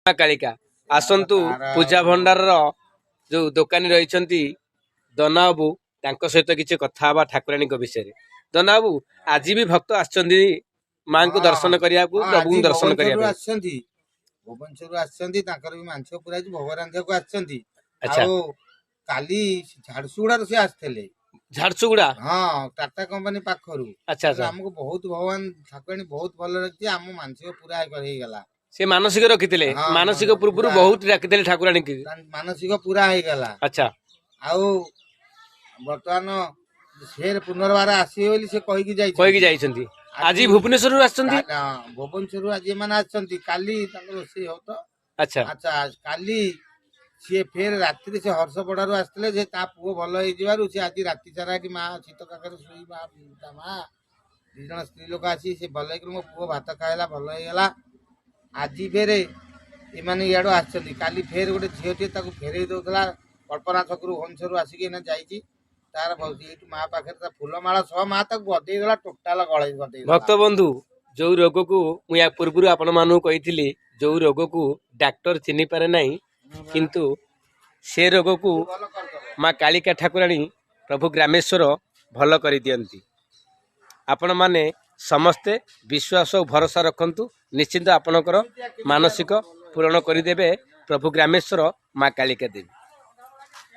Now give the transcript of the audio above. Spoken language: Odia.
ମା କାଳିକା। ଆସନ୍ତୁ, ପୂଜା ଭଣ୍ଡାରର ଯୋଉ ଦୋକାନୀ ରହିଛନ୍ତି ଦନା ବାବୁ, ତାଙ୍କ ସହିତ କିଛି କଥା ହବା ଠାକୁରାଣୀଙ୍କ ବିଷୟରେ। ଦନା ବାବୁ, ଆଜି ବି ଭକ୍ତ ଆସିଛନ୍ତି ମାଙ୍କୁ ଦର୍ଶନ କରିବାକୁ, ପ୍ରଭୁଙ୍କୁ ଆଜି ଦର୍ଶନ କରିବା ଭୁବନେଶ୍ୱରରୁ ପାଇଁ। ଆସିଛନ୍ତି, ଭୁବନେଶ୍ୱରରୁ ଆସିଛନ୍ତି। ତାଙ୍କର ବି ମାଂସ ପୁରା ହେଇଛି, ଭୋଗ ରାନ୍ଧିବାକୁ ଆସିଛନ୍ତି। ଆଉ କାଲି ଝାରସୁଗୁଡାରୁ ସେ ଆସିଥିଲେ। ଝାରସୁଗୁଡା? ହଁ, ଟାଟା କମ୍ପାନୀ ପାଖରୁ। ଆଚ୍ଛା ଆଚ୍ଛା ଆମକୁ ବହୁତ ଭଗବାନ ଠାକୁରାଣୀ ବହୁତ ଭଲ ରଖିଛି, ଆମ ମାନସିକ ପୁରା ହେଇଗଲା। ସେ ମାନସିକ ରଖିଥିଲେ? ହଁ, ମାନସିକ ପୂର୍ବରୁ ପୁରା। ବହୁତ ଡାକିଥିଲେ ଠାକୁରାଣୀକି। ମାନସିକ ପୁରା ହେଇଗଲା। ଆଉ ବର୍ତ୍ତମାନ ସେ ପୁନର୍ବାର ଆସିବେ ବୋଲି ସେ କହିକି ଯାଇଛନ୍ତି। କହିକି ଯାଇଛନ୍ତି। ଆଜି ଭୁବନେଶ୍ୱରରୁ ଆସିଛନ୍ତି? ହଁ, ଭୁବନେଶ୍ୱରରୁ ଆଜି ଏମାନେ ଆସିଛନ୍ତି। କାଲି ତାଙ୍କ ରୋଷେଇ ହଉ ତ। ଆଚ୍ଛା, କାଲି ସିଏ ଫେର ରାତିରେ ସେ ହର୍ଷପଡାରୁ ଆସିଥିଲେ ଯେ ତା ପୁଅ ଭଲ ହେଇଯିବାରୁ ସେ ଆଜି ରାତି ସାରା ଏଠି ମା ଶୀତ କାକରେ ଶୋଇ, ମା ତା ମା ଦି ଜଣ ସ୍ତ୍ରୀ ଲୋକ ଆସି ସେ ଭଲ ହେଇକି ମୋ ପୁଅ ଭାତ ଖାଇଲା, ଭଲ ହେଇଗଲା। ଆଜି ଫେରେ ଏମାନେ ଇଆଡୁ ଆସିଛନ୍ତି। କାଲି ଫେର ଗୋଟେ ଝିଅଟିଏ ତାକୁ ଫେରେଇ ଦଉଥିଲା କଳ୍ପନା ଛକରୁ, ଭୁବନେଶ୍ୱରରୁ ଆସିକି ଏଇନା ଯାଇଛି। ତାର ଏଇଠୁ ମା ପାଖରେ ତା ଫୁଲମାଳ ସହ ମା ତାକୁ ଗଦେଇ ଦେଲା, ଟୋଟାଲ ଗଳେଇ ଗଦେଇ ଦେଲା। ଭକ୍ତ ବନ୍ଧୁ, ଯୋଉ ରୋଗକୁ ମୁଁ ୟା ପୂର୍ବରୁ ଆପଣମାନଙ୍କୁ କହିଥିଲି, ଯୋଉ ରୋଗକୁ ଡାକ୍ତର ଚିହ୍ନି ପାରେ ନାହିଁ, କିନ୍ତୁ ସେ ରୋଗକୁ ଭଲ କରିଦବ। ମା କାଳିକା ଠାକୁରାଣୀ, ପ୍ରଭୁ ଗ୍ରାମେଶ୍ୱର ଭଲ କରିଦିଅନ୍ତି। ଆପଣମାନେ ସମସ୍ତେ ବିଶ୍ୱାସ ଓ ଭରସା ରଖନ୍ତୁ, ନିଶ୍ଚିନ୍ତ ଆପଣଙ୍କର ମାନସିକ ପୂରଣ କରିଦେବେ ପ୍ରଭୁ ଗ୍ରାମେଶ୍ୱର, ମା କାଳିକା ଦେବୀ।